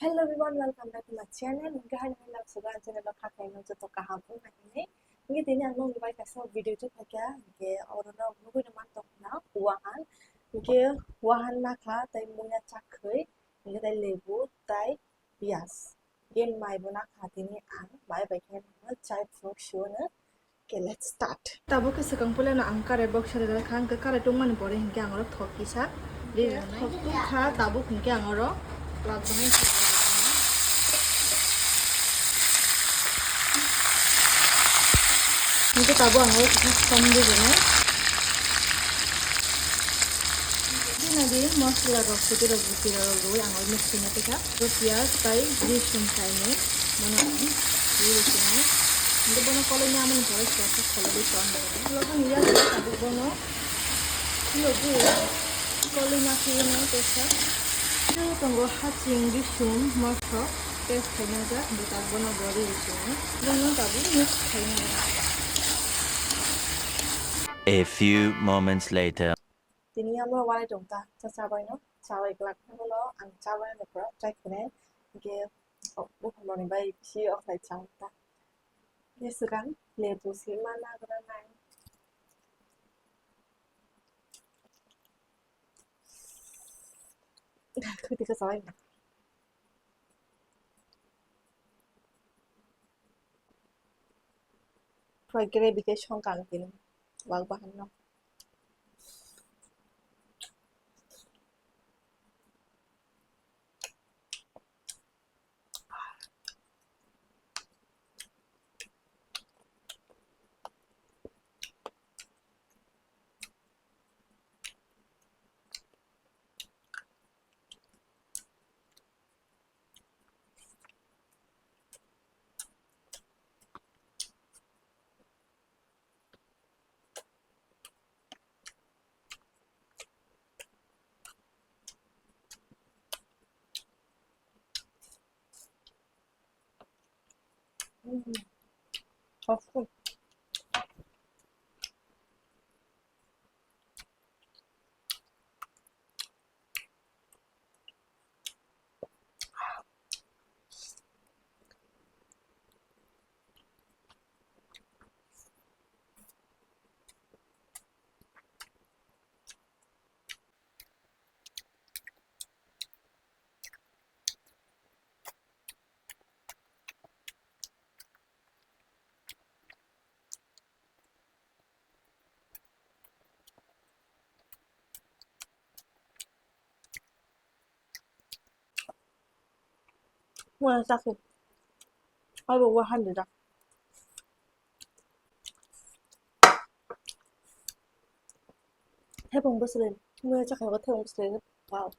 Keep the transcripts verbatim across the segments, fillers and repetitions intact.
Hello everyone, welcome back to my channel. Hingke hai nini lam suga ang channel o kha khaino joto kaham wngkha hini. Hingke tini ang nongni bai kaisa video twi phaikha, hingke oro no nugui no man tongkha na wahan. Hingke wahan nakha tei muya chakhwi, hingke tei lebu tei piyaj. Hingke mai bo nakha tini ang mai bai khe chai phunuk suo no. Okay, let's start. Tabuk khe swkang puila no ang karai box sari rwkha, hwnkhe karai tongmani pore hinkhe ang oro thok kisa ri rwnai. Thok tungkha tabuk hinkhe ang oro lak bahai hinkhe tabuk ang oro kisa som ri rwnai. Bini agi masala rok, sotwi rok, bwtwi rok rwui ang oro mix khaina tongkha. Bo piyaj tei risum kainwi bono ang rwi rwkhinai. Hingke bono koloi namani pore swa khe kholobwi ton rwkha. Ulo phano yakle tabuk bono phiyogwi koloi ma khe rwnai tesa. Tei tongo haching, risum, mosok paste khaina jak, hingke tabuk bono bo rwi rwkhinai. Bono tabuk mix khaina jak. A few moments later. Tini amo walai tong ta, cha chabai no, chabai glak no, ang chabai no pura try khainai, hingke, o, buphang rok ni bai bisi o khlai chang ta. Hingke swkang lebu se ma nagra nai. Khwtwi khe chabai no. Pura gravy khe songkha ang tini, wak bahan no. Mm. Of course. Muya chakhe. Abo wa hande da. Thepung bwswlwi. Muya chakhe abo thepung bwswlwi. Wow.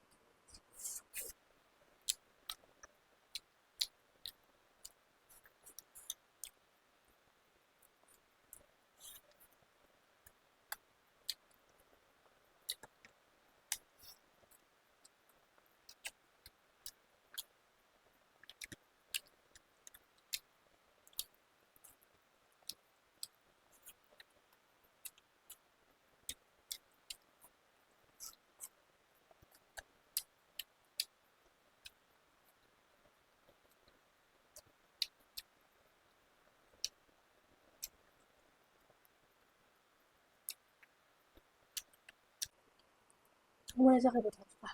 Muya chakhe bo thok kha.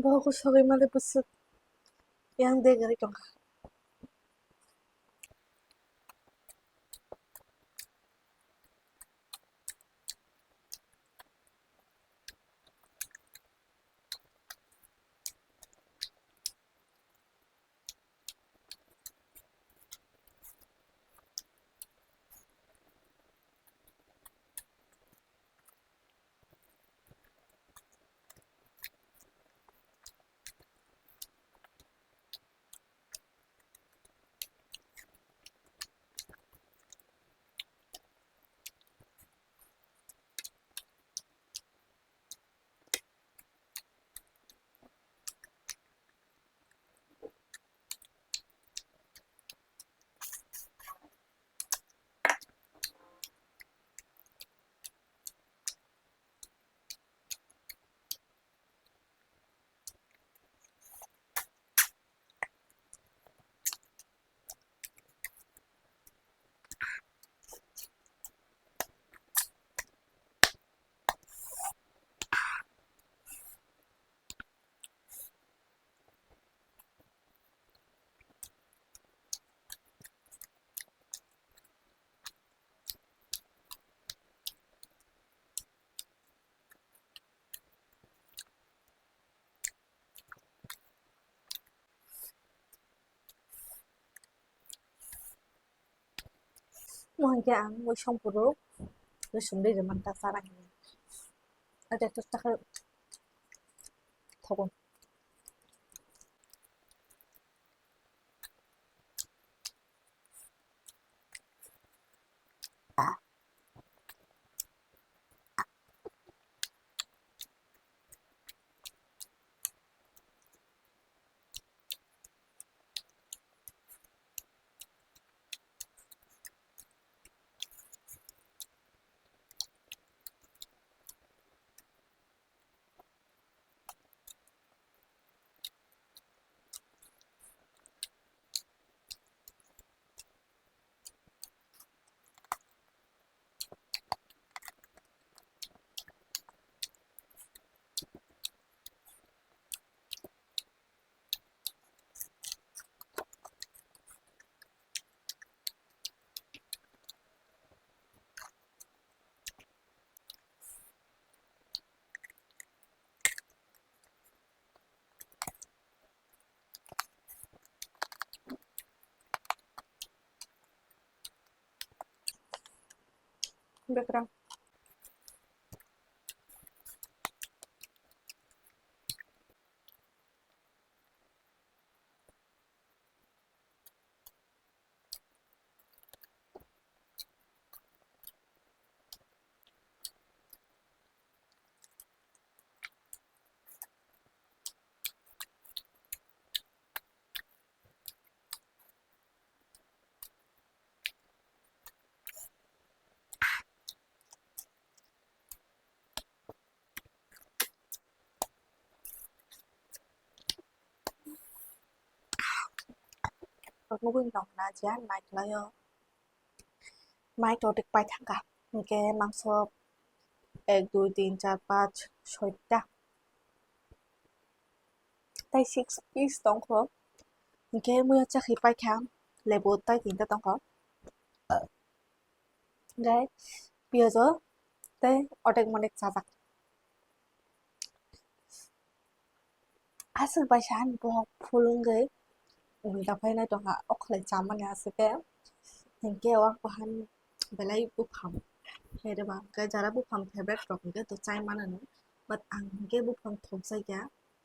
Bohok sogwi mali bwswk yang degari tongkha. Mo hwnkhe ang mui songphuru, mui songwi rwmani ta chana hinwi. Ate to chakhe thogo. Bekrang. Nugwi tongkha je naikolai o. Mai todik pai thangkha. Hinkhe mangso ek, dui, tin, char, panch, soita. Tai six piece tongkho. Hinkhe muya chakhi paikha. Lebu tai tinta tongkho. Hinkhe piyajo tei odek modek chajak. Aswk bai sa ani bohok full wngwi ulta phainai tongkha, o khlai chamani aswk khe. Hinkhe o ang bahan belai buphang khe rwma, hinkhe jara buphang favorite rok hinkhe to chai mano, but ang hinkhe buphang thokjakya,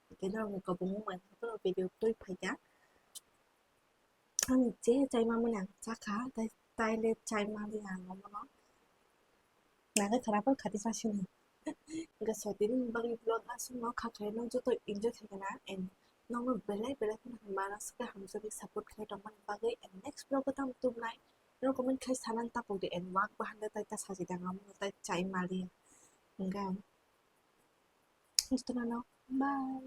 hinkhe norokni kwbangma manwi video twi phaikha. Ani je chai mamani ang chakha, tai, taile chai mali ang omono. Nangkhe khwnaphang khati sasini. Hinkhe sotini bagwi vlog aswkno kha khlai, nwng joto enjoy khaikha na, and nokno belai belai kheno hamya, aswk khe hamjaknai support khlai tongmani bagwi, and next vlog o tamo tubunai, norok comment khlai sanani tapokdi, and wak bahanda tai ta sajidi ang omono tai chai mali. Hinkhe, bye.